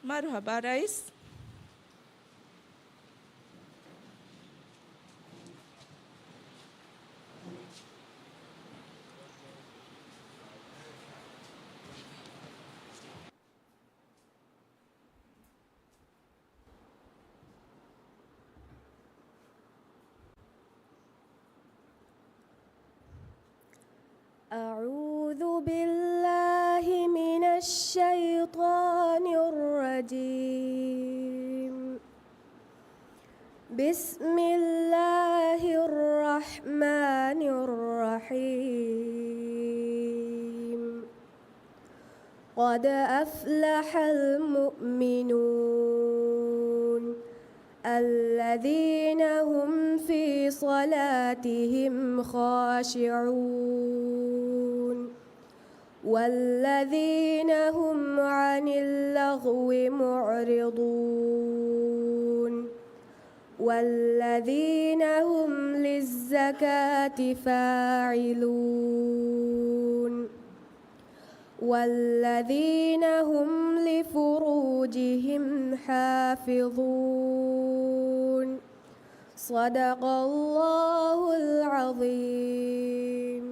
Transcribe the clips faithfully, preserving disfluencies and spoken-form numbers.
މަރުޙަބާ ރައީސް. أعوذ بالله من الشيطان الرجيم. بسم الله الرحمن الرحيم. قد أفلح المؤمنون الذين هم في صلاتهم خاشعون والذين هم عن اللغو معرضون والذين هم للزكاة فاعلون والذين هم لفروجهم حافظون. صدق الله العظيم.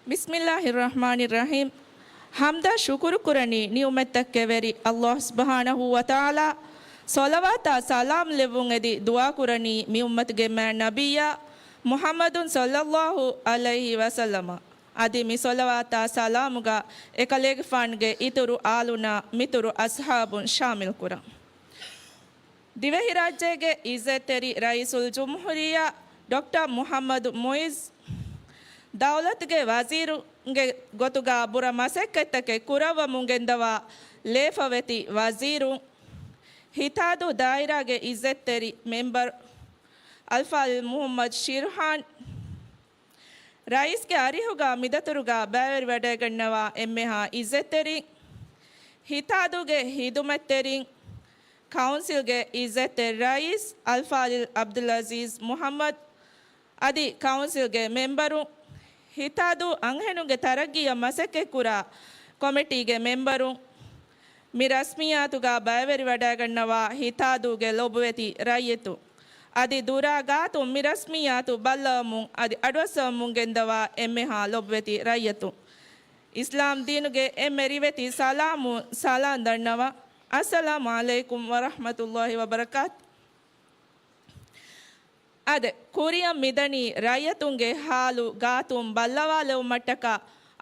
ބިސްމިއްލާހިއްރަޙްމާނިއްރަޙީމް. ޙަމްދާ ޝުކުރު ކުރަނީ ނިޢުމަތްތަކުގެ ވެރި ﷲ ސުބްޙާނަހޫ ވަތަޢާލާ، ޞަލަވާތާ ސަލާމް ލެއްވުން އެދި ދުޢާ ކުރަނީ މި އުއްމަތުގެ މާތް ނަބިއްޔާ މުޙައްމަދު ޞައްލައްލާހު ޢަލައިހި ވަސައްލަމަ. އަދި މި ޞަލަވާތާ ސަލާމުގަ އެކަލޭގެފާނުގެ އިތުރު އާލުންނާ މިތުރު އަޞްޙާބުން ޝާމިލް ކުރަން. ދިވެހިރާއްޖޭގެ އިއްޒަތްތެރި ރައީސުލްޖުމްހޫރިއްޔާ ޑޮކްޓަރ މުޙައްމަދު މުޢިއްޒު، ދައުލަތުގެ ވަޒީރުންގެ ގޮތުގަ ބުރަ މަސައްކަތްތަކެއް ކުރައްވަމުން ގެންދަވާ ލޭފަވެތި ވަޒީރުން، ހިތާދޫ ދާއިރާގެ އިއްޒަތްތެރި މެމްބަރު އަލްފާޟިލް މުޙައްމަދު ޝިރްޙާން، ރައީސްގެ އަރިހުގަ މިދަތުރުގަ ބައިވެރިވަޑައިގަންނަވާ އެންމެހާ އިއްޒަތްތެރިން، ހިތާދޫގެ ހިދުމަތްތެރިން، ކައުންސިލްގެ އިއްޒަތްތެރި ރައީސް އަލްފާޟިލް ޢަބްދުލްޢަޒީޒް މުޙައްމަދު، އަދި ކައުންސިލްގެ މެމްބަރުން، ހިތާދޫ އަންހެނުންގެ ތަރައްގީއަށް މަސައްކަތްކުރާ ކޮމިޓީގެ މެމްބަރުން، މި ރަސްމިއްޔާތުގަ ބައިވެރިވަޑައިގަންނަވާ ހިތާދޫގެ ލޮބުވެތި ރައްޔިތުން، އަދި ދުރާ ގާތުން މި ރަސްމިއްޔާތު ބައްލަވަމުން އަދި އަޑުއައްސަވަމުން ގެންދަވާ އެންމެހާ ލޮބުވެތި ރައްޔިތުން، އިސްލާމް ދީނުގެ އެންމެ ރިވެތި ސަލާމުން ސަލާން ދަންނަވަން. އައްސަލާމު ޢަލައިކުމް ވަރަޙްމަތުﷲ ވަބަރަކާތު. އާދެ، ކުރިއަށް މިދަނީ ރައްޔިތުންގެ ޙާލު ގާތުން ބައްލަވާލެވުމަށްޓަކާ،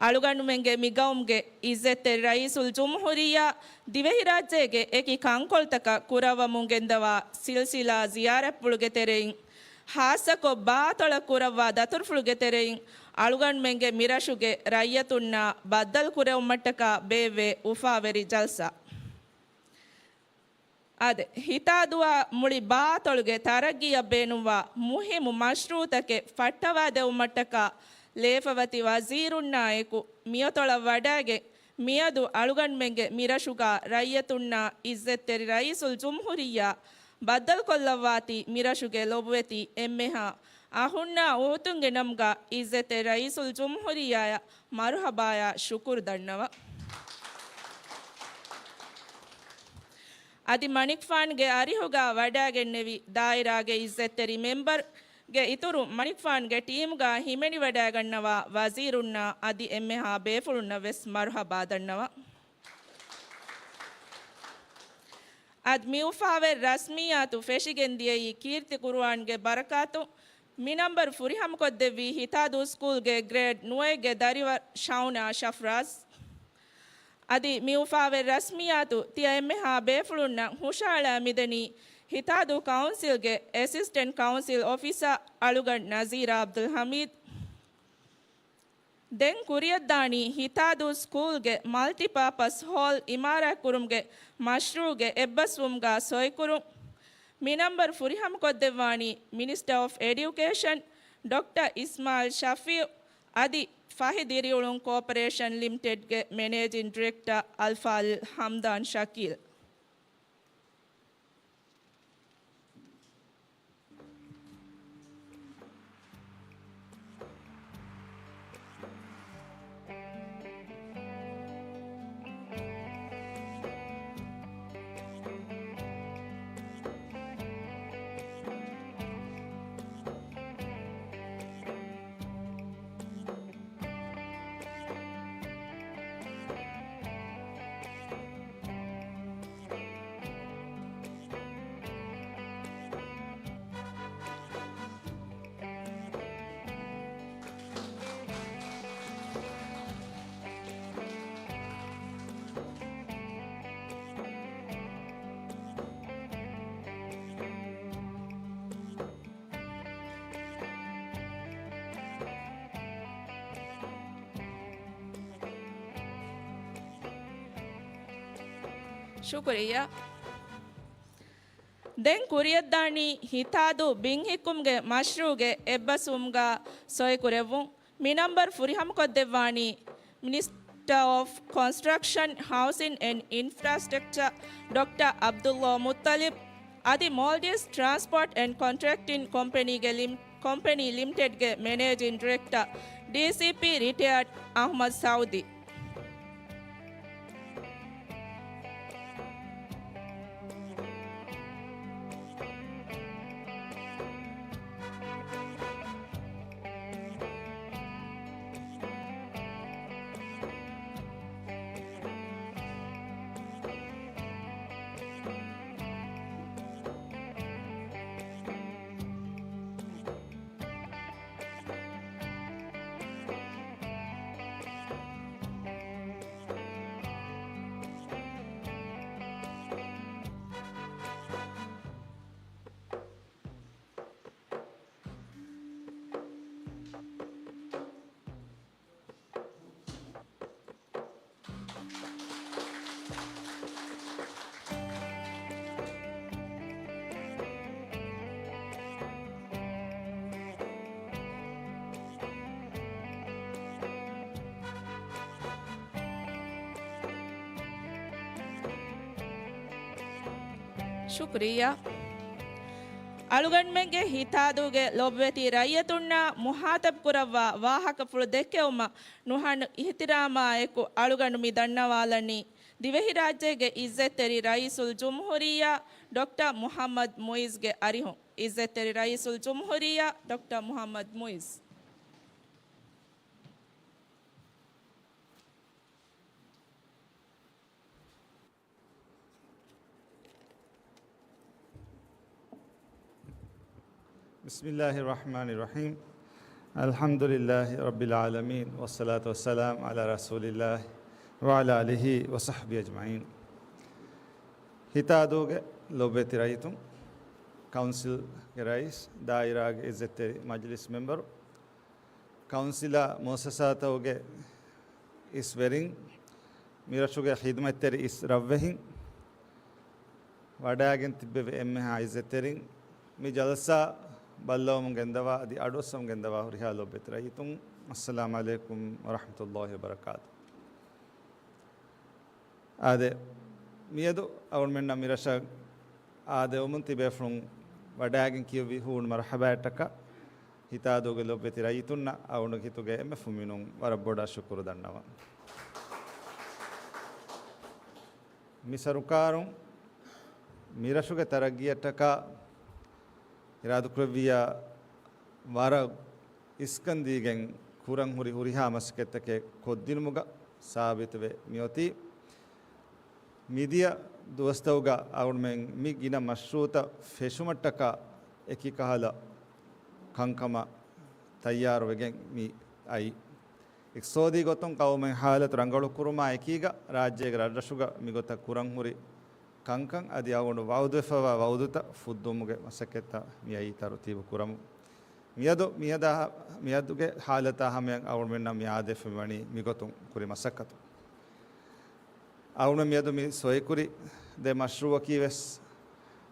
އަޅުގަނޑުމެންގެ މި ޤައުމުގެ އިއްޒަތްތެރި ރައީސުލްޖުމްހޫރިއްޔާ ދިވެހިރާއްޖޭގެ އެކި ކަންކޮޅުތަކަށް ކުރައްވަމުން ގެންދަވާ ސިލްސިލާ ޒިޔާރަތްޕުޅުގެ ތެރެއިން، ޚާއްޞަކޮށް ބާތޮޅަށް ކުރައްވާ ދަތުރުފުޅުގެ ތެރެއިން، އަޅުގަނޑުމެންގެ މިރަށުގެ ރައްޔިތުންނާ ބައްދަލުކުރެވުމަށްޓަކާ ބޭއްވޭ އުފާވެރި ޖަލްސާ. އާދެ، ހިތާދޫއާ މުޅި ބާތޮޅުގެ ތަރައްގީއަށް ބޭނުންވާ މުހިއްމު މަޝްރޫޢުތަކެއް ފައްޓަވާދެވުމަށްޓަކާ ލޭފަވަތި ވަޒީރުންނާއެކު މިއަތޮޅަށް ވަޑައިގެން، މިއަދު އަޅުގަނޑުމެންގެ މިރަށުގަ ރައްޔިތުންނާ އިއްޒަތްތެރި ރައީސުލްޖުމްހޫރިއްޔާ ބައްދަލުކޮށްލައްވާތީ، މިރަށުގެ ލޮބުވެތި އެންމެހާ އަޚުންނާ އުޚުތުންގެ ނަމުގަ އިއްޒަތްތެރި ރައީސުލްޖުމްހޫރިއްޔާއަށް މަރުޙަބާއާ ޝުކުރު ދަންނަވަން. އަދި މަނިކުފާނުގެ އަރިހުގަ ވަޑައިގެންނެވި ދާއިރާގެ އިއްޒަތްތެރި މެމްބަރުގެ އިތުރުން، މަނިކުފާނުގެ ޓީމުގަ ހިމެނިވަޑައިގަންނަވާ ވަޒީރުންނާ އަދި އެންމެހާ ބޭފުޅުންނަށް ވެސް މަރުޙަބާ ދަންނަވަން. އަދި މި އުފާވެރި ރަސްމިއްޔާތު ފެށިގެން ދިޔައީ ކީރިތި ޤުރުއާންގެ ބަރަކާތުން. މި ނަންބަރު ފުރިހަމަކޮށްދެއްވީ ހިތާދޫ ސްކޫލްގެ ގްރޭޑް ނުވައެއްގެ ދަރިވަރު ޝައުނާ ޝަފްރާޒް. އަދި މި އުފާވެރި ރަސްމިއްޔާތު ތިޔަ އެންމެހާ ބޭފުޅުންނަށް ހުށަހަޅާ މިދަނީ ހިތާދޫ ކައުންސިލްގެ އެސިސްޓެންޓް ކައުންސިލް އޮފިސަރ އަޅުގަނޑު ނަޒީރާ ޢަބްދުލް ޙަމީދު. ދެން ކުރިއަށްދާނީ ހިތާދޫ ސްކޫލްގެ މަލްޓިޕާޕަސް ހޯލް އިމާރާތްކުރުމުގެ މަޝްރޫޢުގެ އެއްބަސްވުމުގަ ސޮއިކުރުން. މި ނަންބަރު ފުރިހަމަކޮށްދެއްވާނީ މިނިސްޓަރ އޮފް އެޑިއުކޭޝަން ޑޮކްޓަރ އިސްމާޢީލް ޝަފީޢު އަދި ފަހި ދިރިއުޅުން ކޯޕަރޭޝަން ލިމިޓެޑްގެ މެނޭޖިން ޑިރެކްޓަރ އަލްފާޟިލް ޙަމްދާން ޝަކީލް. ޝުކުރިއްޔާ. ދެން ކުރިޔަށްދާނީ ހިތާދޫ ބިންހިއްކުމުގެ މަޝްރޫޢުގެ އެއްބަސްވުމުގަ ސޮއިކުރެއްވުން. މި ނަންބަރު ފުރިހަމަކޮށްދެއްވާނީ މިނިސްޓަރ އޮފް ކޮންސްޓްރަކްޝަން، ހައުސިން އެންޑް އިންފްރާސްޓްރަކްޗަރ ޑޮކްޓަރ ޢަބްދުﷲ މުއްޠަލިބް އަދި މޯލްޑިވްސް ޓްރާންސްޕޯޓް އެންޑް ކޮންޓްރެކްޓިން ކޮމްޕެނީގެ ލިމް-، ކޮމްޕެނީ ލިމިޓެޑްގެ މެނޭޖިން ޑިރެކްޓަރ، ޑީސީޕީ، ރިޓަޔާޑް އަޙްމަދު ސައުދީ. ޝުކުރިއްޔާ. އަޅުގަނޑުމެންގެ ހިތާދޫގެ ލޮބުވެތި ރައްޔިތުންނާ މުހާތަބު ކުރައްވާ ވާހަކަފުޅު ދެއްކެވުމަށް ނުހަނު އިޙްތިރާމާއެކު އަޅުގަނޑު މި ދަންނަވާލަނީ ދިވެހިރާއްޖޭގެ އިއްޒަތްތެރި ރައީސުލްޖުމްހޫރިއްޔާ ޑޮކްޓަރ މުޙައްމަދު މުޢިއްޒުގެ އަރިހުން. އިއްޒަތްތެރި ރައީސުލްޖުމްހޫރިއްޔާ ޑޮކްޓަރ މުޙައްމަދު މުޢިއްޒު. بسم الله الرحمن الرحيم. الحمد لله رب العالمين، والصلاة والسلام على رسول الله وعلى آله وصحبه أجمعين. ހިތާދޫގެ ލޮބުވެތި ރައްޔިތުން، ކައުންސިލްގެ ރައީސް، ދާއިރާގެ އިއްޒަތްތެރި މަޖިލިސް މެމްބަރު، ކައުންސިލާ މުއައްސަސާތަކުގެ އިސް ވެރިން، މިރަށުގެ ޚިދުމަތްތެރި އިސް ރަށްވެހިން، ވަޑައިގެން ތިއްބެވި އެންމެހާ އިއްޒަތްތެރިން، މި ޖަލްސާ ބައްލަވަމުން ގެންދަވާ އަދި އަޑުއައްސަމުން ގެންދަވާ ހުރިހާ ލޮބުވެތި ރައްޔިތުން، އައްސަލާމު ޢަލައިކުމް ވަރަޙްމަތުﷲި ވަބަރަކާތު. އާދެ، މިއަދު އަޅުގަނޑުމެންނަށް މިރަށަށް އާދެވުމުން ތިބޭފުޅުން ވަޑައިގެން ކިޔުއްވި ހޫނު މަރުޙަބާއަށްޓަކާ، ހިތާދޫގެ ލޮބުވެތި ރައްޔިތުންނަށް އަޅުގަނޑު ހިތުގެ އެންމެ ފުންމިނުން ވަރަށް ބޮޑަށް ޝުކުރު ދަންނަވަން. މި ސަރުކާރުން މިރަށުގެ ތަރައްގީއަށްޓަކާ އިރާދަކުރެއްވިއްޔާ ވަރަށް އިސްކަން ދީގެން ކުރަން ހުރި ހުރިހާ މަސައްކަތްތަކެއް ކޮށްދިނުމުގަ ސާބިތުވެ މިއޮތީ. މިދިޔަ ދުވަސްތަކުގަ އަޅުގަނޑުމެން މި ގިނަ މަޝްރޫޢުތައް ފެށުމަށްޓަކާ އެކި ކަހަލަ ކަންކަމަށް ތައްޔާރުވެގެން މި އައީ. އިޤްތިޞާދީ ގޮތުން ޤައުމުގެ ޙާލަތު ރަނގަޅުކުރުމާ އެކީގަ، ރާއްޖޭގެ ރަށްރަށުގަ މިގޮތަށް ކުރަން ހުރި ކަންކަން އަދި އަޅުގަނޑު ވަޢުދުވެފަވާ ވަޢުދުތައް ފުއްދުވުމުގެ މަސައްކަތްތައް މިއައީ ތަރުތީބު ކުރަމުން. މިއަދު މިއަދާ، މިއަދުގެ ޙާލަތާ ހަމަޔަށް އަޅުގަނޑުމެންނަށް މި އާދެވިފައިވަނީ މިގޮތުން ކުރި މަސައްކަތު. އަޅުގަނޑު މިއަދު މި ސޮއިކުރި ދެ މަޝްރޫޢަކީ ވެސް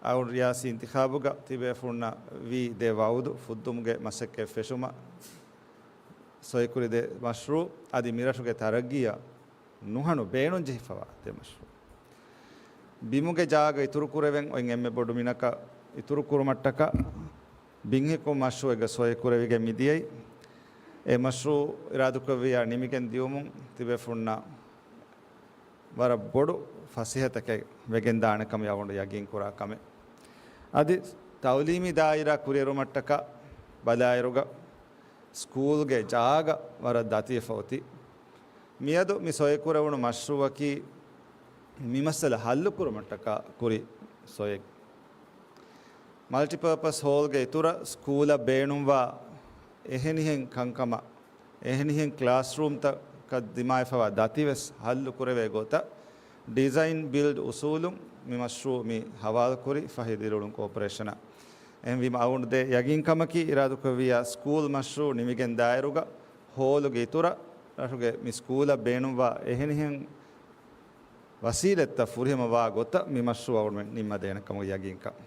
އަޅުގަނޑު ރިޔާސީ އިންތިޚާބުގަ ތިބޭފުޅުންނަށް ވީ ދެ ވަޢުދު ފުއްދުމުގެ މަސައްކަތް ފެށުމަށް ސޮއިކުރި ދެ މަޝްރޫޢު އަދި މިރަށުގެ ތަރައްގީއަށް ނުހަނު ބޭނުންޖެހިފަވާ ދެ މަޝްރޫޢު. ބިމުގެ ޖާގަ އިތުރުކުރެވެން އޮތް އެންމެ ބޮޑު މިނަކަށް އިތުރުކުރުމަށްޓަކާ ބިންހިއްކުމު މަޝްރޫޢެއްގަ ސޮއިކުރެވިގެން މިދިޔައީ. އެ މަޝްރޫޢު އިރާދަކުރެއްވިއްޔާ ނިމިގެން ދިޔުމުން ތިބޭފުޅުންނަށް ވަރަށް ބޮޑު ފަސޭހަތަކެއް ވެގެންދާނެ ކަމަށް އަޅުގަނޑު ޔަގީންކުރާ ކަމެއް. އަދި ތަޢުލީމީ ދާއިރާ ކުރިއެރުމަށްޓަކާ ބަލާއިރުގަ ސްކޫލްގެ ޖާގަ ވަރަށް ދަތިވެފަ އޮތީ. މިއަދު މި ސޮއިކުރެވުނު މަޝްރޫޢަކީ މި މައްސަލަ ހައްލުކުރުމަށްޓަކާ ކުރި ސޮއެއް. މަލްޓިޕާޕަސް ހޯލްގެ އިތުރަށް ސްކޫލަށް ބޭނުންވާ އެހެނިހެން ކަންކަމަށް، އެހެނިހެން ކްލާސްރޫމްތަކަށް ދިމާވެފަވާ ދަތިވެސް ހައްލުކުރެވޭ ގޮތަށް ޑިޒައިން ބިލްޑް އުސޫލުން މި މަޝްރޫޢު މި ހަވާލުކުރި ފަހި ދިރިއުޅުން ކޯޕަރޭޝަނަށް. އެހެންވީމަ އަޅުގަނޑު ދޭ ޔަގީންކަމަކީ އިރާދަކުރެއްވިއްޔާ ސްކޫލް މަޝްރޫޢު ނިމިގެން ދާއިރުގަ ހޯލުގެ އިތުރަށް ރަށުގެ މި ސްކޫލަށް ބޭނުންވާ އެހެނިހެން ވަސީލަތްތައް ފުރިހަމަވާ ގޮތަށް މި މަޝްރޫޢު އަޅުމެން ނިންމަދޭނެ ކަމުގެ ޔަގީންކަން.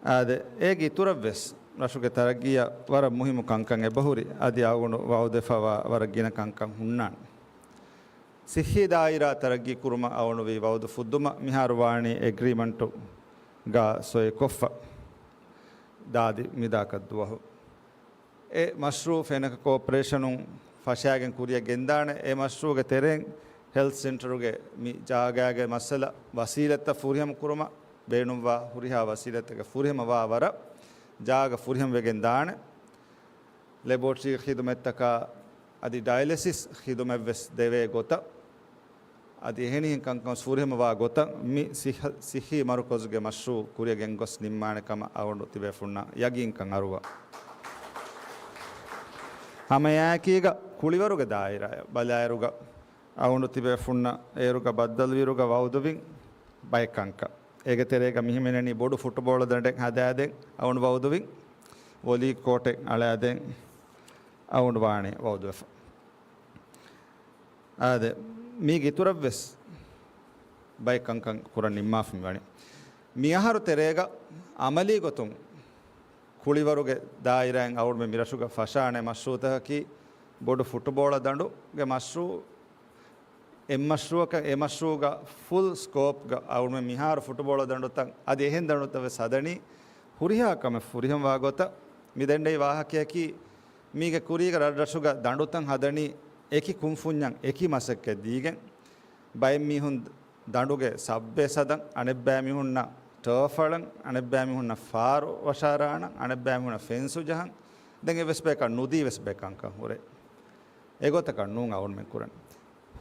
އާދެ، އޭގެ އިތުރަށްވެސް ރަށުގެ ތަރައްގީއަށް ވަރަށް މުހިއްމު ކަންކަން އެބަހުރި، އަދި އަޅުގަނޑު ވައުދުވެފަވާ ވަރަށް ގިނަ ކަންކަން ހުންނާނެ. ސިއްހީ ދާއިރާ ތަރައްގީ ކުރުމަށް އަޅުގަނޑު ވީ ވައުދު ފުއްދުމަށް މިހާރު ވާނީ އެގްރީމަންޓުގަ ސޮއިކޮށްފަ ދާދި މިދާކަށް ދުވަހު. އެ މަޝްރޫޢު ފެނަކަ ކޯޕަރޭޝަނުން ފަށާގެން ކުރިއަށް ގެންދާނެ. އެ މަޝްރޫޢުގެ ތެރެއިން ހެލްތް ސެންޓަރުގެ މި ޖާގާގެ މައްސަލަ ވަސީލަތްތައް ފުރިހަމަ ކުރުމަށް ބޭނުންވާ ހުރިހާ ވަސީލަތްތަކެއް ފުރިހަމަވާ ވަރަށް ޖާގަ ފުރިހަމަވެގެން ދާނެ. ލެބޯޓްރީ ޚިދުމަތްތަކާ އަދި ޑަޔަލިސިސް ޚިދުމަތްވެސް ދެވޭ ގޮތަށް، އަދި އެހެނިހެން ކަންކަން ފުރިހަމަވާ ގޮތަށް މި ސިއްހަ-، ސިއްހީ މަރުކަޒުގެ މަޝްރޫޢު ކުރިއަށް ގެންގޮސް ނިންމާނެ ކަމަށް އަޅުގަނޑު ތިބޭފުންނަށް ޔަގީންކަން އަރުވާ. ހަމައެއާއެކީގަ ކުޅިވަރުގެ ދާއިރާއަށް ބަލާއިރުގަ އަޅުގަނޑު ތިބޭފުންނަށް އޭރުގަ ބައްދަލުވިއިރުގަ ވައުދުވިން ބައެއް ކަންކަން. އޭގެ ތެރޭގަ މިހިމެނެނީ ބޮޑު ފުޓުބޯޅަ ދަނޑެއް ހަދާދޭން އަޅުގަނޑު ވައުދުވިން، ވޮލީ ކޯޓެއް އަޅާދޭން އަޅުގަނޑު ވާނީ ވައުދުވެފަ. އާދެ، މީގެ އިތުރަށްވެސް ބައެއް ކަންކަން ކުރަން ނިންމާފަ މިވަނީ. މިއަހަރު ތެރޭގަ އަމަލީ ގޮތުން ކުޅިވަރުގެ ދާއިރާއިން އަޅުގަނޑުމެން މިރަށުގަ ފަށާނެ މަޝްރޫޢުތަކަކީ ބޮޑު ފުޓުބޯޅަ ދަނޑުގެ މަޝްރޫޢު. އެއް މަޝްރޫޢަކަށް އެ މަޝްރޫޢުގަ ފުލް ސްކޯޕްގަ އަޅުގަނޑުމެން މިހާރު ފުޓުބޯޅަ ދަނޑުތައް އަދި އެހެން ދަނޑުތައް ވެސް ހަދަނީ ހުރިހާ ކަމެއް ފުރިހަމަވާ ގޮތަށް. މި ދެންނެވި ވާހަކަޔަކީ މީގެ ކުރީގަ ރަށްރަށުގަ ދަނޑުތައް ހަދަނީ އެކި ކުންފުންޏަށް އެކި މަސައްކަތް ދީގެން، ބައެއް މީހުން ދަނޑުގެ ސަބް ބޭސް ހަދަން، އަނެއްބައިމީހުންނަށް ޓާފް އަޅަން، އަނެއްބައިމީހުންނަށް ފާރު ވަށާރާނަން، އަނެއްބައިމީހުންނަށް ފެންސު ޖަހަން، ދެން އެއްވެސް ބަޔަކަށް ނުދީ ވެސް ބައެއް ކަންކަން ހުރޭ. އެގޮތަކަށް ނޫން އަޅުގަނޑުމެން ކުރަނީ.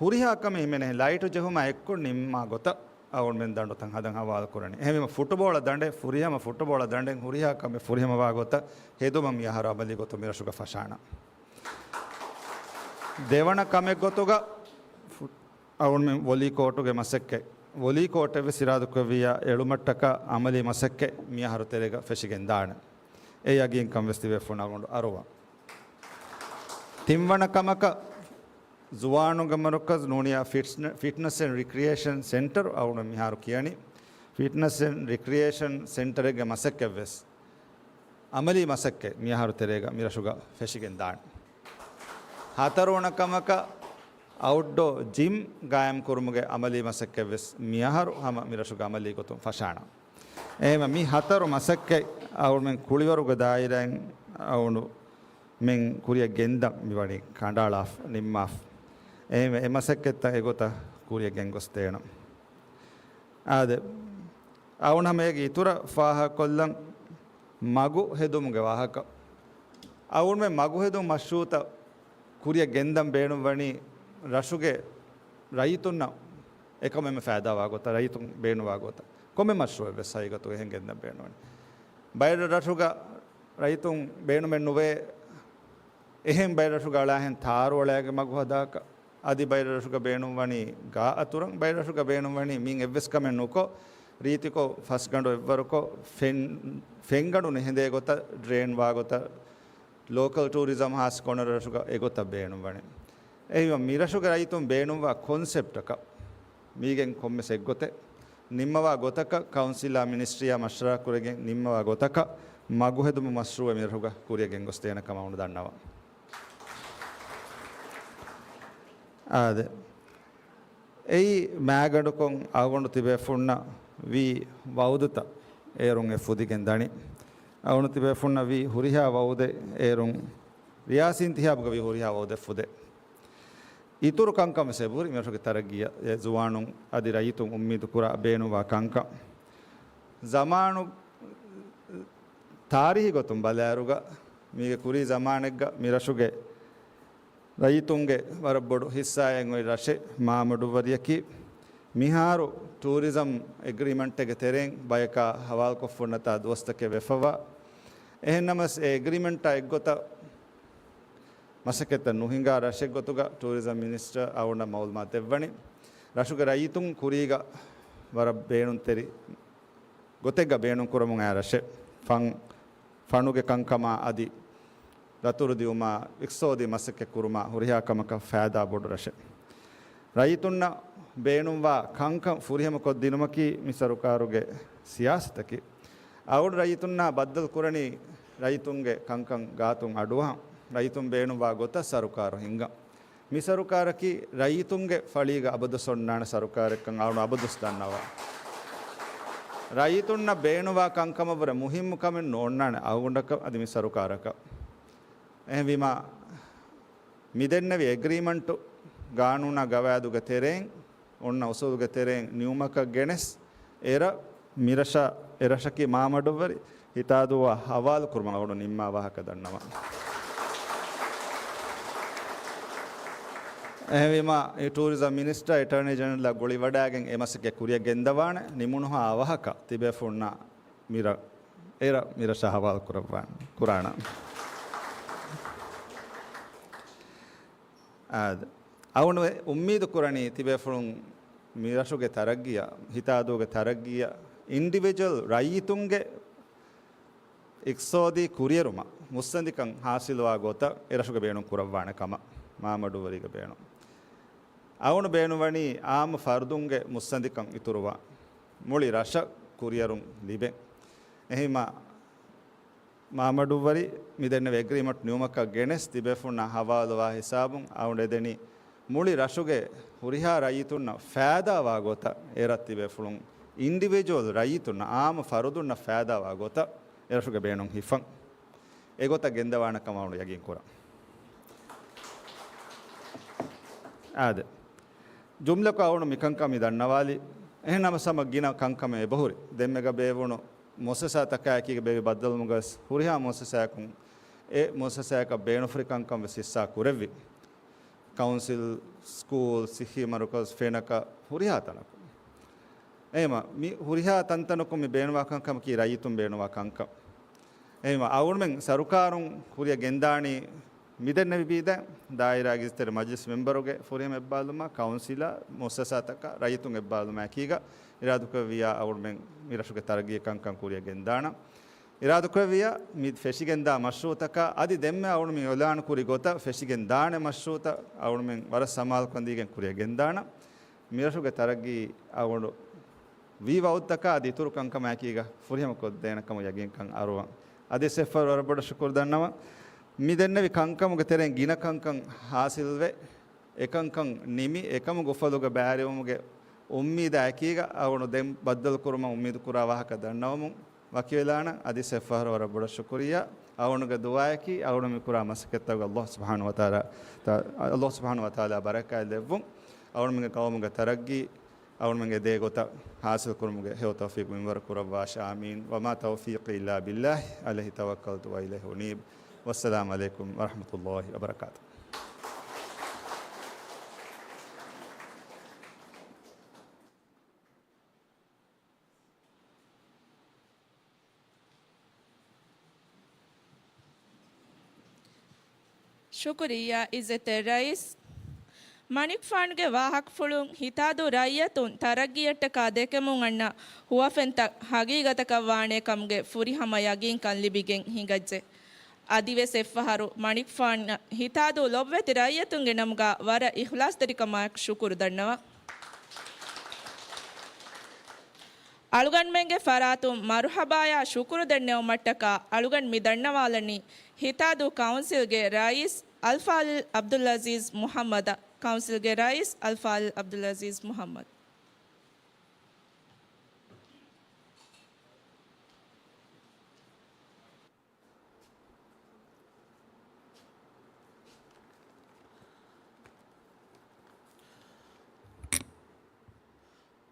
ހުރިހާ ކަމެއް ހިމެނޭ ލައިޓު ޖެހުމާ އެއްކޮށް ނިންމާ ގޮތަށް އަޅުގަނޑުމެން ދަނޑުތައް ހަދަން ހަވާލު ކުރަނީ. އެހެންވީމަ ފުޓުބޯޅަ ދަނޑެއް، ފުރިހަމަ ފުޓުބޯޅަ ދަނޑެއް ހުރިހާ ކަމެއް ފުރިހަމަވާ ގޮތަށް ހެދުމަށް މިއަހަރު އަމަލީ ގޮތުން މިރަށުގަ ފަށާނަން. ދެވަނަ ކަމެއް ގޮތުގަ ފު-، އަޅުގަނޑުމެން ވޮލީ ކޯޓުގެ މަސައްކަތް، ވޮލީ ކޯޓެއް ވެސް އިރާދަކުރެއްވިއްޔާ އެޅުމަށްޓަކާ އަމަލީ މަސައްކަތް މިއަހަރު ތެރޭގަ ފެށިގެން ދާނެ. އެ ޔަގީންކަން ވެސް ތިބޭފުޅުން އަޅުގަނޑު އަރުވާ. ތިންވަނަ ކަމަކަށް ޒުވާނުންގެ މަރުކަޒު ނޫނިއްޔާ ފިޓްސް-، ފިޓްނަސް އެންޑް ރިކްރިއޭޝަން ސެންޓަރު އަޅުގަނޑު މިހާރު ކިޔަނީ. ފިޓްނަސް އެންޑް ރިކްރިއޭޝަން ސެންޓަރެއްގެ މަސައްކަތް ވެސް އަމަލީ މަސައްކަތް މިއަހަރު ތެރޭގަ މިރަށުގަ ފެށިގެން ދާނެ. ހަތަރުވަނަ ކަމަކަށް އައުޓްޑޯ ޖިމް ގާއިމް ކުރުމުގެ އަމަލީ މަސައްކަތް ވެސް މިއަހަރު ހަމަ މިރަށުގަ އަމަލީ ގޮތުން ފަށާނަން. އެހެންވީމަ މި ހަތަރު މަސައްކަތް އަޅުގަނޑުމެން ކުޅިވަރުގެ ދާއިރާއިން އަޅުގަނޑުމެން ކުރިއަށް ގެންދަން މިވަނީ ކަނޑައަޅާފަ، ނިންމާފަ. އެހެންވެ އެ މަސައްކަތްތައް އެގޮތަށް ކުރިއަށް ގެންގޮސްދޭނަން. އާދެ، އަޅުގަނޑު ހަމަ އޭގެ އިތުރަށް ފާހަގަކޮށްލަން މަގު ހެދުމުގެ ވާހަކަ. އަޅުގަނޑުމެން މަގު ހެދުން މަޝްރޫޢުތައް ކުރިއަށް ގެންދަން ބޭނުންވަނީ ރަށުގެ ރައްޔިތުންނަށް އެކަމެއް ފައިދާވާ ގޮތަށް، ރައްޔިތުން ބޭނުންވާ ގޮތަށް. ކޮންމެ މަޝްރޫޢެއް ވެސް ހަގީގަތުގަ އެހެން ގެންދަން ބޭނުންވަނީ. ބައެއް ރަށުގަ ރައްޔިތުން ބޭނުމެއް ނުވޭ، އެހެން ބައެއް ރަށުގަ އަޅާހެން ތާރު އަޅާގެން މަގު ހަދާކަށް. އަދި ބައެއް ރަށުގަ ބޭނުންވަނީ ގާ އަތުރަން، ބައެއް ރަށުގަ ބޭނުންވަނީ މިން އެއްވެސް ކަމެއް ނުކޮށް، ރީތިކޮށް ފަސްގަނޑު އެއްވަރުކޮށް، ފެން، ފެންގަނޑު ނެހެނދޭ ގޮތަށް، ޑްރޭން ވާ ގޮތަށް، ލޯކަލް ޓޫރިޒަމް ހާސް ކޮން ރަށުގަ އެގޮތަށް ބޭނުންވަނީ. އެހެންވީމަ މިރަށުގެ ރައްޔިތުން ބޭނުންވާ ކޮންސެޕްޓަކަށް މީގެން ކޮންމެސް އެއްގޮތެއް ނިންމަވާ ގޮތަކަށް، ކައުންސިލާ މިނިސްޓްރީއާ މަޝްވަރާ ކުރެގެން ނިންމަވާ ގޮތަކަށް މަގުހެދުމުގެ މަޝްރޫޢެއް މިރަށުގަ ކުރިއަށް ގެންގޮސްދޭނެ ކަމަށް އަޅުގަނޑު ދަންނަވަން. އާދެ، އެއީ މާގަނޑުކޮށް އަޅުގަނޑު ތިބޭފުންނަށް ވީ ވައުދުތައް އޭރުން އެ ފުދިގެން ދަނީ. އަޅުގަނޑު ތިބޭފުންނަށް ވީ ހުރިހާ ވައުދެއް އޭރުން ރިޔާސީ އިންތިހާބުގަ ވީ ހުރިހާ ވައުދެއް ފުދޭ. އިތުރު ކަންކަން ވެސް އެބަހުރި މިރަށުގެ ތަރައްގީއަށް އެ ޒުވާނުން އަދި ރައްޔިތުން އުއްމީދު ކުރާ ބޭނުންވާ ކަންކަން. ޒަމާނު ތާރީހީ ގޮތުން ބަލާއިރުގަ މީގެ ކުރީ ޒަމާނެއްގަ މިރަށުގެ ރައްޔިތުންގެ ވަރަށް ބޮޑު ހިއްސާއެއް އޮތް ރަށެއް މާމަޑުއްވަރިއަކީ. މިހާރު ޓޫރިޒަމް އެގްރިމެންޓެއްގެ ތެރެއިން ބަޔަކާ ހަވާލުކޮށްފަ އޮންނަތާ ދުވަސްތަކެއް ވެފަވާ. އެހެންނަމަވެސް އެ އެގްރިމެންޓާ އެއްގޮތަށް މަސައްކަތްތައް ނުހިނގާ ރަށެއް ގޮތުގަ ޓޫރިޒަމް މިނިސްޓަރ އަޅުގަނޑަށް މައުލޫމާތު ދެއްވަނީ. ރަށުގެ ރައްޔިތުން ކުރީގަ ވަރަށް ބޭނުންތެރި ގޮތެއްގަ ބޭނުން ކުރަމުން އައި ރަށެއް. ފަން، ފަނުގެ ކަންކަމާ އަދި ދަތުރު ދިއުމާ، އިޤްތިޞާދީ މަސައްކަތް ކުރުމާ ހުރިހާ ކަމަކަށް ފައިދާ ބޮޑު ރަށެއް. ރައްޔިތުންނަށް ބޭނުންވާ ކަންކަން ފުރިހަމަކޮށްދިނުމަކީ މި ސަރުކާރުގެ ސިޔާސަތަކީ. އަޅުގަނޑު ރައްޔިތުންނާ ބައްދަލު ކުރަނީ ރައްޔިތުންގެ ކަންކަން ގާތުން އަޑުއަހަން، ރައްޔިތުން ބޭނުންވާ ގޮތަށް ސަރުކާރު ހިންގަން. މި ސަރުކާރަކީ ރައްޔިތުންގެ ފަޅީގަ އަބަދުސް އޮންނާނެ ސަރުކާރެއްކަން އަޅުގަނޑު އަބަދުސް ދަންނަވާ. ރައްޔިތުންނަށް ބޭނުންވާ ކަންކަމަށްވުރެ މުހިއްމު ކަމެއް ނޯންނާނެ އަޅުގަނޑަކަށް އަދި މި ސަރުކާރަކަށް. އެހެންވީމާ، މިދެންނެވި އެގްރީމަންޓު ގާނޫނާ ގަވާއިދުގެ ތެރެއިން، އޮންނަ އުސޫލުގެ ތެރެއިން ނިއުމަކަށް ގެނެސް، އެރަށް މިރަށަށް، އެރަށަކީ މާމަޑުއްވަރި ހިތާދޫއާ ހަވާލު ކުރުމަށް އަޅުގަނޑު ނިންމާ ވާހަކަ ދަންނަވަން. އެހެންވީމާ، އެ ޓޫރިޒަމް މިނިސްޓަރ، އެޓާނީ ޖެނެރަލްއާ ގުޅިވަޑައިގެން އެ މަސައްކަތް ކުރިއަށް ގެންދަވާނެ، ނިމުނުހާ އަވަހަކަށް ތިބޭފުޅުންނާ މިރަށް، އެރަށް މިރަށަށް ހަވާލު ކުރައްވާނެ، ކުރާނަން. އާދެ. އަޅުގަނޑު އުއްމީދު ކުރަނީ ތިބޭފުޅުން މިރަށުގެ ތަރައްގީއަށް، ހިތާދޫގެ ތަރައްގީއަށް، އިންޑިވިޖުއަލް ރައްޔިތުންގެ އިޤްތިޞާދީ ކުރިއެރުމަށް މުއްސަނދިކަން ހާސިލުވާ ގޮތަށް އެރަށުގެ ބޭނުން ކުރައްވާނެ ކަމަށް، މާމަޑުއްވަރީގެ ބޭނުން. އަޅުގަނޑު ބޭނުންވަނީ އާއްމު ފަރުދުންގެ މުއްސަނދިކަން އިތުރުވާ، މުޅި ރަށަށް ކުރިއެރުން ލިބޭ. އެހެންވީމާ، މާމަޑުއްވަރީ މިދެންނެވި އެގްރީމަންޓް ނިއުމަކަށް ގެނެސް ތިބޭފުޅުންނާ ހަވާލުވާ ހިސާބުން އަޅުގަނޑު އެދެނީ މުޅި ރަށުގެ ހުރިހާ ރައްޔިތުންނަށް ފައިދާވާ ގޮތަށް އެރަށް ތިބޭފުޅުން އިންޑިވިޖުއަލް ރައްޔިތުންނަށް އާއްމު ފަރުދުންނަށް ފައިދާވާ ގޮތަށް އެރަށުގެ ބޭނުން ހިފަން. އެގޮތަށް ގެންދަވާނެ ކަމަށް އަޅުގަނޑު ޔަގީން ކުރަން. އާދެ. ޖުމްލަކޮށް އަޅުގަނޑު މިކަންކަން މި ދަންނަވާލީ. އެހެން ނަމަ ހަމަ ގިނަ ކަންކަމެއް އެބަހުރި. ދެންމެގަ ބޭއްވުނު މުއައްސަސާތަކާއެކީގަ ބޭއްވި ބައްދަލުވުމުގަވެސް ހުރިހާ މުއައްސަސާއަކުން އެ މުއައްސަސާއަކަށް ބޭނުންފުރި ކަންކަން ވެސް ހިއްސާ ކުރެއްވި. ކައުންސިލް، ސްކޫލް، ސިއްހީ މަރުކަޒް، ފެނަކަ ހުރިހާ ތަނަކުން. އެހެމަ މި ހުރިހާ ތަންތަނަކުން މި ބޭނުންވާ ކަންކަމަކީ ރައްޔިތުން ބޭނުންވާ ކަންކަން. އެހެމަ އަޅުގަނޑުމެން ސަރުކާރުން ކުރިއަށް ގެންދާނީ މިދެންނެވި ބީދަ ދާއިރާގެ އިޒްތެރި މަޖިލިސް މެމްބަރުގެ ފުރިހަމަ އެއްބާލުމާ، ކައުންސިލާ، މުއައްސަސާތަކާ ރައްޔިތުން އެއްބާލުމާއެކީގަ އިރާދަކުރެއްވިއްޔާ އަޅުގަނޑުމެން މި ރަށުގެ ތަރައްގީ ކަންކަން ކުރިއަށް ގެންދާނަން. އިރާދަކުރެއްވިއްޔާ މި ފެށިގެންދާ މަޝްރޫއުތަކާ އަދި ދެންމެ އަޅުގަނޑު މި އިޢުލާނު ކުރި ގޮތަށް ފެށިގެން ދާނެ މަޝްރޫއުތައް އަޅުގަނޑުމެން ވަރަށް ސަމާލުކަން ދީގެން ކުރިއަށް ގެންދާނަން. މިރަށުގެ ތަރައްގީ އަޅުގަނޑު ވީ ވައުދުތަކާ އަދި އިތުރު ކަންކަމާއެކީގަ ފުރިހަމަކޮށްދޭނެ ކަމަށް ޔަގީންކަން އަރުވަން. އަދި އެއްފަހަރު ވަރަށް ބޮޑަށް ޝުކުރު ދަންނަވަން. މި ދެންނެވި ކަންކަމުގެ ތެރެއިން ގިނަ ކަންކަން ހާސިލްވެ، އެކަންކަން ނިމި، އެކަމުގެ އުފަލުގަ ބައިވެރިވުމުގެ އުއްމީދާއެކީގަ އަޅުގަނޑު ދެން ބައްދަލުކުރުމަށް އުއްމީދު ކުރާ ވާހަކަ ދަންނަވަމުން ވަކިވެލާނަން. އަދި އެއްފަހަރު ވަރަށް ބޮޑަށް ޝުކުރިއްޔާ. އަޅުގަނޑުގެ ދުޢާއަކީ އަޅުގަނޑު މި ކުރާ މަސައްކަތްތަކުގަ ﷲ ސުބްޙާނަހޫ ވަތަޢާލާ، ތަ-، ﷲ ސުބްޙާނަހޫ ވަތަޢާލާ ބަރަކާތް ދެއްވުން. އަޅުގަނޑުމެންގެ ޤައުމުގެ ތަރައްގީ، އަޅުގަނޑުމެންގެ ދޭ ގޮތަށް ހާސިލް ކުރުމުގެ ހެޔޮ ތައުފީޤު މިންވަރު ކުރައްވާށި. އާމީން. وما توفيقي إلا بالله عليه توكلت وإليه أنيب. والسلام عليكم ورحمة الله وبركاته. ޝުކުރިއްޔާ އިއްޒަތްތެރި ރައީސް. މަނިކުފާނުގެ ވާހަކަފުޅުން ހިތާދޫ ރައްޔިތުން ތަރައްގީއަށްޓަކާ ދެކެމުން އަންނަ ހުވަފެންތައް ހަގީގަތަކަށް ވާނެ ކަމުގެ ފުރިހަމަ ޔަގީންކަން ލިބިގެން ހިނގައްޖެ. އަދިވެސް އެއްފަހަރު މަނިކުފާނަށް ހިތާދޫ ލޮބުވެތި ރައްޔިތުންގެ ނަމުގަ ވަރަށް އިޚްލާޞްތެރިކަމާއެކު ޝުކުރު ދަންނަވަން. އަޅުގަނޑުމެންގެ ފަރާތުން މަރުޙަބާޔާ ޝުކުރު ދެންނެވުމަށްޓަކާ އަޅުގަނޑު މި ދަންނަވާލަނީ ހިތާދޫ ކައުންސިލްގެ ރައީސް އަލްފާޟިލް ޢަބްދުލްޢަޒީޒް މުޙައްމަދަށް. ކައުންސިލްގެ ރައީސް އަލްފާޟިލް ޢަބްދުލްޢަޒީޒް މުޙައްމަދު.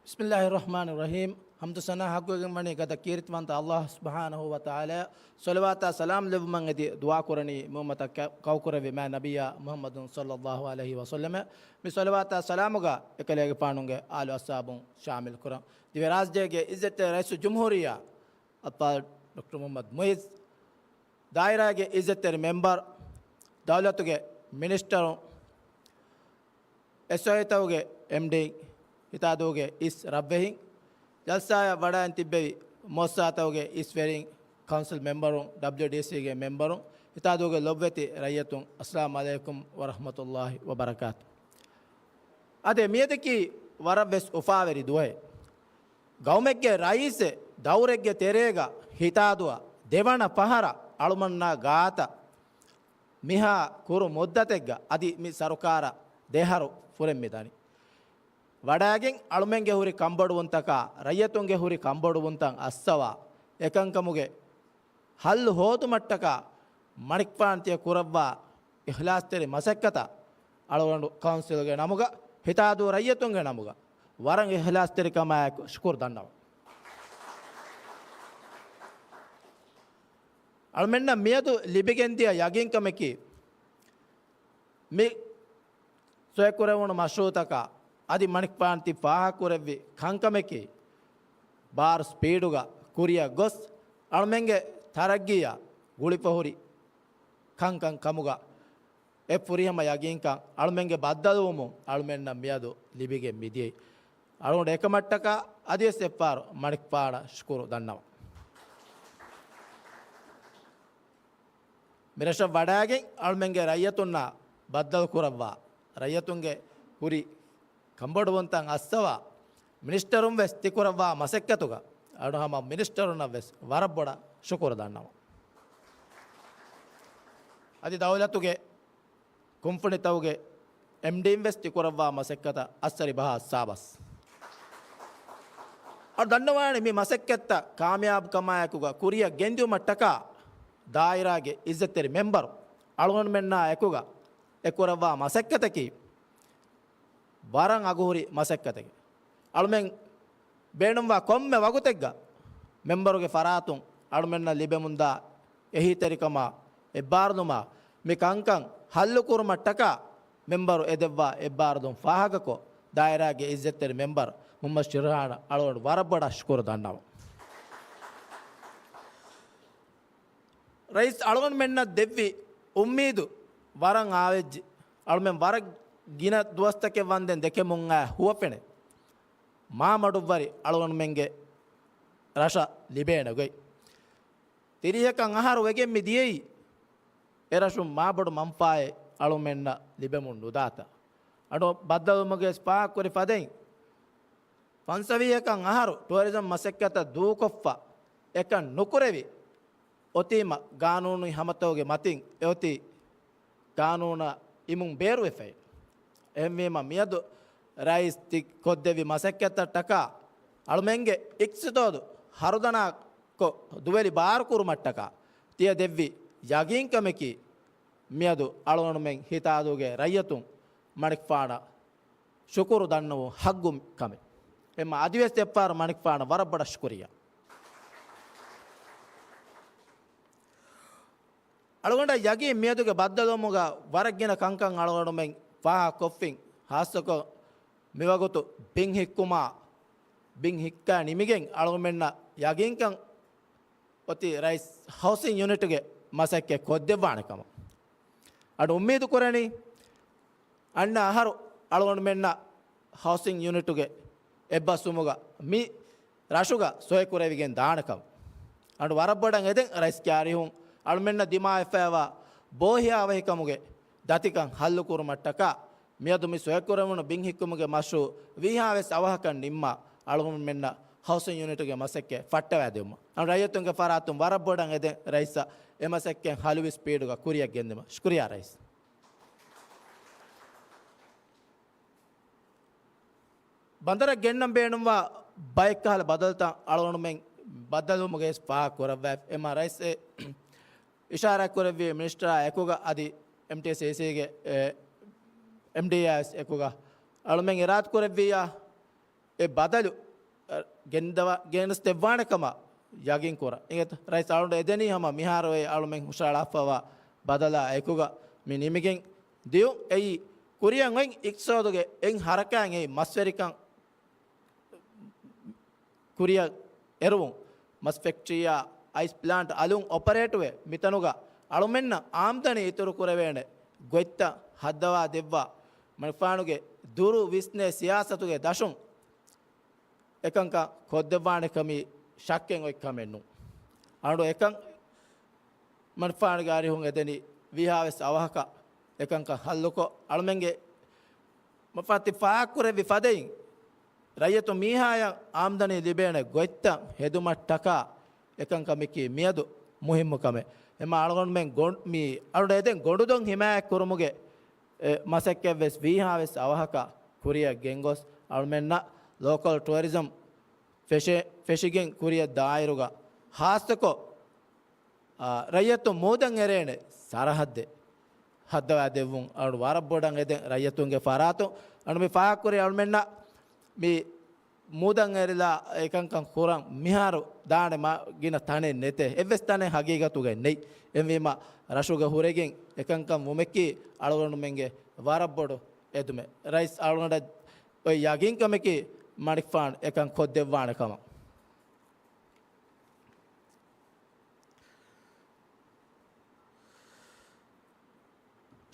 بسم الله الرحمن الرحيم. ޙަމްދު ސަނާ ޙައްޤުވެގެން ވަނީ ގަދަ ކީރިތިވަންތަ ﷲ ސުބްޙާނަހޫ ވަތަޢާލާ. ޞަލަވާތާ ސަލާމް ލެއްވުމަށް އެދި ދުޢާ ކުރަނީ މި އުއްމަތަށް ކަ-، ކައުކުރެއްވި މާތް ނަބިއްޔާ މުޙައްމަދު ޞައްލައްލާހު ޢަލައިހި ވަސައްލަމަށް. މި ޞަލަވާތާ ސަލާމުގަ އެކަލޭގެފާނުގެ އާލު އަޞްޙާބުން ޝާމިލް ކުރަން. ދިވެ ރާއްޖޭގެ އިއްޒަތްތެރި ރައީސުލް ޖުމްހޫރިއްޔާ އައްތާރު ޑޮކްޓަރ މުޙައްމަދު މުޢިއްޒު، ދާއިރާގެ އިއްޒަތްތެރި މެމްބަރު، ދައުލަތުގެ މިނިސްޓަރު، އެސްއޯއީތަކުގެ އެމްޑީ، ހިތާދޫގެ އިސް ރަށްވެހިން، ޖަލްސާއަށް ވަޑައިން ތިއްބެވި މުއައްސަސާތަކުގެ އިސްވެރިން، ކައުންސިލް މެމްބަރުން، ޑަބްލިއުޑީސީގެ މެމްބަރުން، ހިތާދޫގެ ލޮބްވެތި ރައްޔިތުން، އައްސަލާމު ޢަލައިކުމް ވަރަޙްމަތުﷲި ވަބަރަކާތު. އަދި މިއަދަކީ ވަރަށް ވެސް އުފާވެރި ދުވަހެއް. ގައުމެއްގެ ރައީސެއް ދައުރެއްގެ ތެރޭގަ ހިތާދުއަށް ދެވަނަ ފަހަރަށް އަޅުމަންނާ ގާތަށް މިހާ ކުރު މުއްދަތެއްގަ އަދި މި ސަރުކާރަށް ދެއަހަރު ފުރެން މި ދަނީ. ވަޑައިގެން އަޅުމެންގެ ހުރި ކަންބޮޑުވުންތަކާ، ރައްޔިތުންގެ ހުރި ކަންބޮޑުވުންތައް އައްސަވާ، އެކަންކަމުގެ ހައްލު ހޯދުމަށްޓަކާ މަނިކުފާނު ތިޔަ ކުރައްވާ އިޚްލާޞްތެރި މަސައްކަތަށް އަޅުގަނޑު ކައުންސިލްގެ ނަމުގަ، ހިތާދޫ ރައްޔިތުންގެ ނަމުގަ ވަރަށް އިޚްލާޞްތެރިކަމާއެކު ޝުކުރު ދަންނަވަން. އަޅުމެންނަށް މިއަދު ލިބިގެންދިޔަ ޔަގީންކަމަކީ، މި ސޮއެކުރެވުނު މަޝްރޫޢުތަކާ އަދި މަނިކުފާނު ތި ފާހަގަކުރެއްވި ކަންކަމަކީ، ބާރު ސްޕީޑުގަ ކުރިއަށް ގޮސް، އަޅުމެންގެ ތަރައްގީއަށް ގުޅިފަ ހުރި ކަންކަން ކަމުގަ އެ ފުރިހަމަ ޔަގީންކަން އަޅުމެންގެ ބައްދަލުވުމުން އަޅުމެންނަށް މިއަދު ލިބިގެން މިދިޔައީ. އަޅުގަނޑު އެކަމަށްޓަކާ އަދިވެސް އެއްފަހަރު މަނިކުފާނަށް ޝުކުރު ދަންނަވަން. މިރަށަށް ވަޑައިގެން އަޅުމެންގެ ރައްޔިތުންނާ ބައްދަލު ކުރައްވާ، ރައްޔިތުންގެ ހުރި ކަންބޮޑުވުންތައް އައްސަވާ، މިނިސްޓަރުން ވެސް ތިކުރައްވާ މަސައްކަތުގަ އަޅު ހަމަ މިނިސްޓަރުންނަށް ވެސް ވަރަށް ބޮޑަށް ޝުކުރު ދަންނަވަން. އަދި ދައުލަތުގެ ކުންފުނިތަކުގެ އެމްޑީން ވެސް ތިކުރައްވާ މަސައްކަތަށް އައްސަރި ބަހާ ސާބަސް. އަޅު ދަންނަވާނެ މި މަސައްކަތްތައް ކާމިޔާބުކަމާއެކުގަ ކުރިއަށް ގެންދިއުމަށްޓަކާ ދާއިރާގެ އިއްޒަތްތެރި މެމްބަރު އަޅުގަނޑުމެންނާ އެކުގަ އެ ކުރައްވާ މަސައްކަތަކީ ވަރަށް އަގުހުރި މަސައްކަތެއް. އަޅުމެން ބޭނުންވާ ކޮންމެ ވަގުތެއްގަ މެމްބަރުގެ ފަރާތުން އަޅުމެންނަށް ލިބެމުންދާ އެހީތެރިކަމާ އެއްބާރުލުމާ މި ކަންކަން ހައްލުކުރުމަށްޓަކާ މެމްބަރު އެދެއްވާ އެއްބާރުލުން ފާހަގަކޮށް، ދާއިރާގެ އިއްޒަތްތެރި މެމްބަރު މުހައްމަދު ޝިރްހާނަށް އަޅުގަނޑު ވަރަށް ބޮޑަށް ޝުކުރު ދަންނަވަން. ރައީސް އަޅުގަނޑުމެންނަށް ދެއްވި އުއްމީދު ވަރަށް އާވެއްޖެ. އަޅުމެން ވަރަށް ގިނަ ދުވަސްތަކެއް ވަންދެން ދެކެމުން އައި ހުވަފެނެއް މާ މަޑުއްވަރި އަޅުގަނޑުމެންގެ ރަށަށް ލިބޭނެ ގޮތް. ތިރީހަކަށް އަހަރު ވެގެން މި ދިޔައީ އެ ރަށުން މާބޮޑު މަންފާއެއް އަޅުމެންނަށް ލިބެމުން ނުދާތާ. އަޑު ބައްދަލުވުމުގެ ވެސް ފާހަގަކުރި ފަދައިން، ފަންސަވީހަކަށް އަހަރު ޓުއަރިޒަމް މަސައްކަތަށް ދޫކޮށްފަ އެކަން ނުކުރެވި، އޮތީމަ ގާނޫނީ ހަމަތަކުގެ މަތިން އެއޮތީ ގާނޫނަށް އިމުން ބޭރުވެފައި. އެހެންވީމަ މިއަދު ރައީސް ތި ކޮށްދެއްވި މަސައްކަތަށްޓަކާ އަޅުމެންގެ އިޤްތިޞާދު ހަރުދަނާކޮށް ދުވެލި ބާރުކުރުމަށްޓަކާ ތިޔަ ދެއްވި ޔަގީންކަމަކީ މިއަދު އަޅުގަނޑުމެން ހިތާދޫގެ ރައްޔިތުން މަނިކުފާނަށް ޝުކުރު ދަންނަވުން ހައްގު ކަމެއް. އެމަ އަދިވެސް އެއްފަހަރު މަނިކުފާނަށް ވަރަށް ބޮޑަށް ޝުކުރިއްޔާ. އަޅުގަނޑަށް ޔަގީން މިއަދުގެ ބައްދަލުވުމުގަ ވަރަށް ގިނަ ކަންކަން އަޅުގަނޑުމެން ފާހަގަކޮށްފިން، ހާއްސަކޮށް މިވަގުތު ބިން ހިއްކުމާ، ބިން ހިއްކާ ނިމިގެން އަޅުގަނޑުމެންނަށް ޔަގީންކަން އޮތީ ރައީސް ހައުސިން ޔުނިޓުގެ މަސައްކަތް ކޮށްދެއްވާނެ ކަމަށް. އަޑު އުއްމީދު ކުރަނީ، އަންނަ އަހަރު އަޅުގަނޑުމެންނަށް ހައުސިން ޔުނިޓުގެ އެއްބަސްވުމުގަ މި ރަށުގަ ސޮއެކުރެވިގެން ދާނެކަމަށް. އަޑު ވަރަށް ބޮޑަށް އެދެން ރައީސްގެ އަރިހުން އަޅުމެންނަށް ދިމާވެފައިވާ ބޯހިޔާވަހިކަމުގެ ދަތިކަން ހައްލުކުރުމަށްޓަކާ މިއަދު މި ސޮއެކުރެވުނު ބިން ހިއްކުމުގެ މަޝްރޫއު ވީހާވެސް އަވަހަކަށް ނިންމާ އަޅުގަނޑުމެންނަށް ހައުސިން ޔުނިޓުގެ މަސައްކަތް ފައްޓަވައިދެވުމަށް. އަން ރައްޔިތުންގެ ފަރާތުން ވަރަށް ބޮޑަށް އެދެން ރައީސަށް އެ މަސައްކަތް ހަލުވި ސްޕީޑުގަ ކުރިއަށް ގެންދިމަށް. ޝުކުރިއްޔާ ރައީސް. ބަނދަރަށް ގެންނަން ބޭނުންވާ ބައެއްކަހަލަ ބަދަލުތައް އަޅުގަނޑުމެން ބައްދަލުވުމުގައި ފާހަގަ ކުރައްވާ އެމަ ރައީސް އެ އިޝާރާތް ކުރެއްވި މިނިސްޓަރާ އެކުގަ އަދި އެމްޓީސީސީގެ އެ އެމްޑީއާ ވެސް އެކުގަ އަޅުމެން އިރާދަ ކުރެއްވިއްޔާ އެ ބަދަލު، އަ، ގެންދަވާ-، ގެނެސްދެއްވާނެ ކަމަށް ޔަގީން ކުރަން. އިނގޭތަ؟ ރައީސް އަޅުގަނޑު އެދެނީ ހަމަ މިހާރު އެ އަޅުމެން ހުށައަޅާފައިވާ ބަދަލާ އެކުގަ މި ނިމިގެން ދިޔުން. އެއީ ކުރިއަށް އޮތް އިޤްތިޞާދުގެ އެއް ހަރަކާތް އެއީ މަސްވެރިކަން ކުރިއަށް އެރުވުން. މަސް ފެކްޓްރީއާ އައިސް ޕްލާންޓް އަލުން އޮޕަރޭޓްވެ، މިތަނުގަ އަޅުމެންނަށް އާމްދަނީ އިތުރު ކުރެވޭނެ ގޮތްތައް ހައްދަވާ ދެއްވާ، މަނިކުފާނުގެ ދުރު ވިސްނޭ ސިޔާސަތުގެ ދަށުން އެކަންކަން ކޮށްދެއްވާނެ ކަމީ ޝައްކެއް އޮތް ކަމެއް ނޫން. އަޅު އެކަން މަނިކުފާނުގެ އަރިހުން އެދެނީ ވީހާވެސް އަވަހަކަށް އެކަންކަން ހައްލުކޮށް، އަޅުމެންގެ މަފައްތި ފާހަގަކުރެއްވި ފަދައިން، ރައްޔަތު މީހާޔަށް އާމްދަނީ ލިބޭނެ ގޮތްތައް ހެދުމަށްޓަކާ އެކަންކަމަކީ މިއަދު މުހިއްމު ކަމެއް. އެމަ އަޅުގަނޑުމެން ގޮން-، މި އަޅުގަނޑު އެދެން ގޮނޑުދޮށް ހިމާޔަތް ކުރުމުގެ، އެ، މަސައްކަތްވެސް ވީހާވެސް އަވަހަކަށް ކުރިއަށް ގެންގޮސް، އަޅުމެންނަށް ލޯކަލް ޓުއަރިޒަމް ފެށެ-، ފެށިގެން ކުރިއަށް ދާއިރުގަ ހާއްސަކޮށް، އާ، ރައްޔަތުން މޫދަށް އެރޭނެ ސަރަހައްދެއް ހައްދަވާ ދެއްވުން އަޅު ވަރަށް ބޮޑަށް އެދެން ރައްޔަތުންގެ ފަރާތުން. އަޅު މި ފާހަގަކުރި އަޅުމެންނަށް މި މޫދަށް އެރިލާ އެކަންކަން ކުރަން މިހާރު ދާނެ މާ ގިނަ ތަނެއް ނެތޭ. އެއްވެސް ތަނެއް ހަގީގަތުގައި ނެތް. އެހެންވީމަ ރަށުގަ ހުރެގެން އެކަންކަން ވުމެކީ އަޅުގަނޑުމެންގެ ވަރަށް ބޮޑު އެދުމެއް. ރައީސް އަޅުގަނޑަށް އޮތް ޔަގީންކަމަކީ މަނިކުފާނު އެކަން ކޮށްދެއްވާނެ ކަމަށް.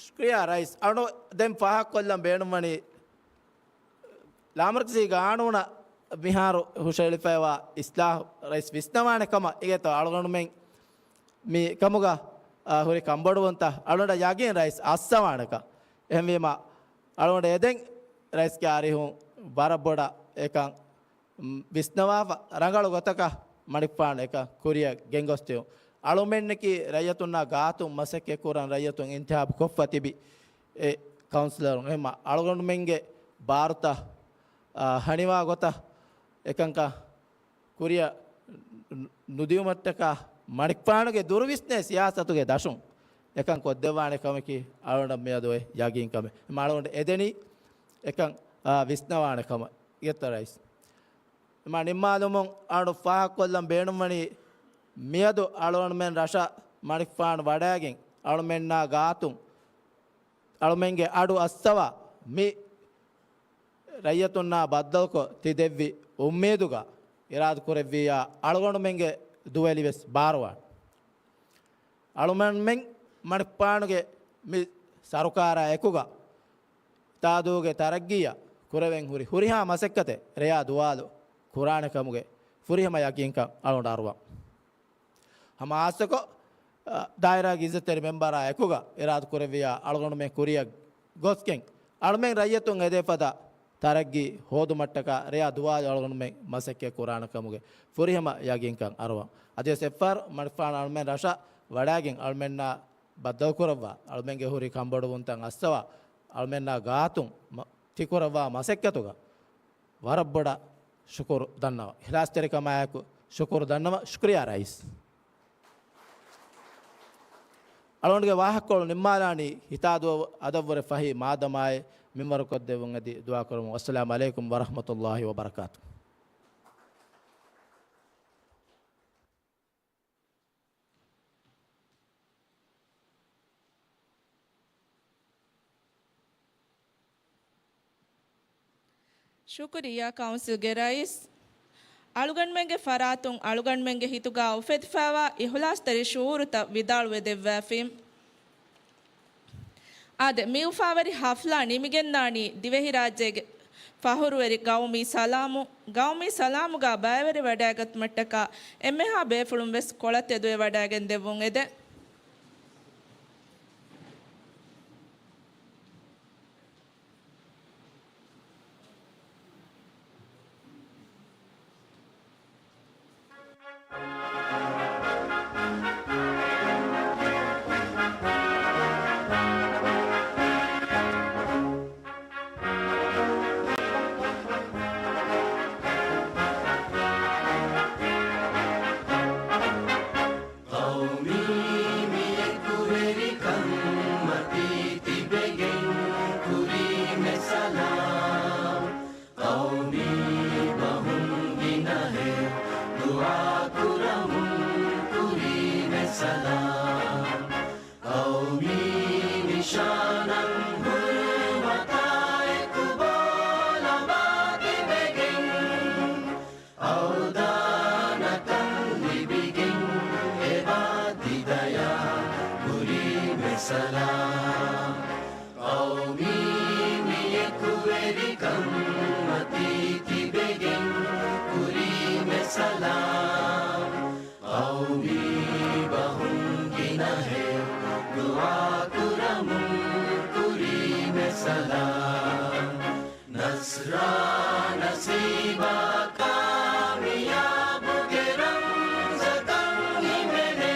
ޝުކްރިޔާ ރައީސް. އަޅު ދެން ފާހަގަކޮށްލަން ބޭނުންވަނީ ލާމަރުކަޒީ ގާނޫނަށް މިހާރު ހުށައެޅިފައިވާ އިސްލާހު ރައީސް ވިސްނަވާނެ ކަމަށް. އިނގޭތޯ އަޅުގަނޑުމެން މި ކަމުގަ، އާ، ހުރި ކަންބޮޑުވުންތައް އަޅުގަނޑަށް ޔަގީން ރައީސް އައްސަވާނެކަން. އެހެންވީމަ އަޅުގަނޑު އެދެން ރައީސްގެ އަރިހުން ވަރަށް ބޮޑަށް އެކަން ވިސްނަވާފަ ރަނގަޅު ގޮތަކަށް މަނިކުފާނު އެކަން ކުރިއަށް ގެންގޮސްދިއުން. އަޅުމެންނަކީ ރައްޔަތުންނާ ގާތުން މަސައްކަތް ކުރަން ރައްޔަތުން އިންތިހާބު ކޮށްފަ ތިބި އެ ކައުންސިލަރުން. އެހެންމަ އަޅުގަނޑުމެންގެ ބާރުތައް، އާ، ހަނިވާ ގޮތަށް އެކަންކަން ކުރިއަށް ނު-، ނުދިއުމަށްޓަކާ މަނިކުފާނުގެ ދުރުވިސްނޭ ސިޔާސަތުގެ ދަށުން އެކަން ކޮށްދެއްވާނެ ކަމަކީ އަޅުގަނޑަށް މިއަދު އޮތް ޔަގީން ކަމެއް. އެހެންމަ އަޅުގަނޑު އެދެނީ އެކަން، އާ، ވިސްނަވާނެ ކަމަށް. އިނގޭތޯ ރައީސް. އެމަ ނިންމާލުމުން އަޅު ފާހަގަކޮށްލަން ބޭނުންވަނީ މިއަދު އަޅުގަނޑުމެން ރަށަށް މަނިކުފާނު ވަޑައިގެން އަޅުމެންނާ ގާތުން އަޅުމެންގެ އަޑު އައްސަވާ މި ރައްޔަތުންނާ ބައްދަލުކޮށް ތި ދެއްވި އުއްމީދުގަ އިރާދަކުރެއްވިއްޔާ އަޅުގަނޑުމެންގެ ދުވެލިވެސް ބާރުވާނެ. އަޅުމެން މަނިކުފާނުގެ މި ސަރުކާރާ އެކުގަ އިތާދޫގެ ތަރައްގީއަށް ކުރެވެން ހުރި ހުރިހާ މަސައްކަތެއް ރެޔާ ދުވާލު ކުރާނެ ކަމުގެ ފުރިހަމަ ޔަގީންކަން އަޅުގަނޑު އަރުވަން. ހަމަ ހާއްސަކޮށް، އަ، ދާއިރާގެ އިއްޒަތްތެރި މެމްބަރާ އެކުގަ އިރާދަ ކުރެއްވިޔާ އަޅުގަނޑުމެން ކުރިއަށް ގޮސްގެން އަޅުމެން ރައްޔަތުން އެދޭ ފަދަ ތަރައްގީ ހޯދުމަށްޓަކާ ރެޔާ ދުވާލު އަޅުގަނޑުމެން މަސައްކަތް ކުރާނެ ކަމުގެ ފުރިހަމަ ޔަގީންކަން އަރުވަން. އަދިވެސް އެއްފަހަރު މަނިކުފާނު އަޅުމެން ރަށަށް ވަޑައިގެން އަޅުމެންނާ ބައްދަލުކުރައްވާ، އަޅުމެންގެ ހުރި ކަންބޮޑުވުންތައް އައްސަވާ، އަޅުމެންނާ ގާތުން މަ-، ތިކުރައްވާ މަސައްކަތުގަ ވަރަށް ބޮޑަށް ޝުކުރު ދަންނަވަން. އިޚްލާޞްތެރިކަމާއެކު ޝުކުރު ދަންނަވަން. ޝުކްރިޔާ ރައީސް. އަޅުގަނޑުގެ ވާހަކަކޮޅު ނިންމާލާނީ ހިތާދޫ އަދަށްވުރެ ފަހި މާދަމާއެއް މިންވަރުކޮށްދެއްވުން އެދި ދުޢާކުރަމުން. ވައްސަލާމު ޢަލައިކުމް ވަރަޙްމަތުﷲި ވަބަރަކާތުހު. ޝުކުރިއްޔާ ކައުންސިލްގެ ރައީސް. އަޅުގަނޑުމެންގެ ފަރާތުން އަޅުގަނޑުމެންގެ ހިތުގަ އުފެދިފައިވާ އިޚްލާޞްތެރި ޝުޢޫރުތައް ވިދާޅުވެ ދެއްވާފި. އާދެ، މި އުފާވެރި ޙަފްލާ ނިމިގެންދާނީ ދިވެހިރާއްޖޭގެ ފަޚުރުވެރި ޤައުމީ ސަލާމު، ޤައުމީ ސަލާމުގަ ބައިވެރިވަޑައިގަތުމަށްޓަކާ އެންމެހާ ބޭފުޅުން ވެސް ކޮޅަށް ތެދުވެވަޑައިގެން ދެއްވުން އެދެން. ޤައުމީ މި އެކުވެރިކަން މަތީ ތިބެގެން ކުރީމެ ސަލާމް. ޤައުމީ ބަހުން ގިނަހެއް ދުޢާ ކުރަމުން ކުރީމެ ސަލާމް. ޤައުމީ ނިޝާނަށް ހުރުމަތާއެކު ބޯލަވާ ތިބެގެން، އަވްދާނަކަން ލިބިގެން އެބާ ތިދަޔާ ކުރީމެ ސަލާމް. ޤައުމީ މި އެކުވެރިކަން މަތީ ތިބެގެން ކުރީމެ ސަލާމް. ޤައުމީ ބަހުން ގިނަ ރާ ނަސީބާ ކާމިޔާބުގެ ރަމްޒަކަށް ހިމެނޭ.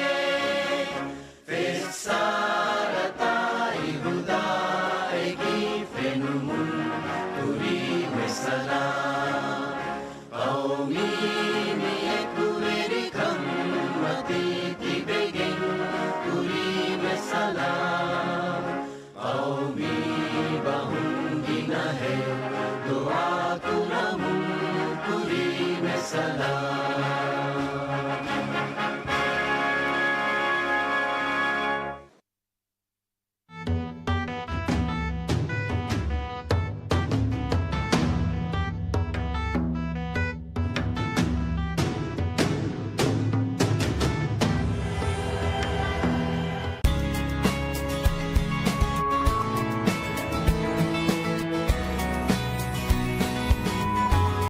ފެއްސާރަތާއި ހުދާއެކީ ފެނުމުން ކުރީމެ ސަލާ. ޤައުމީ މިއެކުވެރިކަން މަތީ ތިބެގެން ކުރީމެ ސަލާ. ޤައުމީ ބަހުން ގިނަހެއް ދުޢާ ކުރަމުން ކުރީމެ ސަލާ.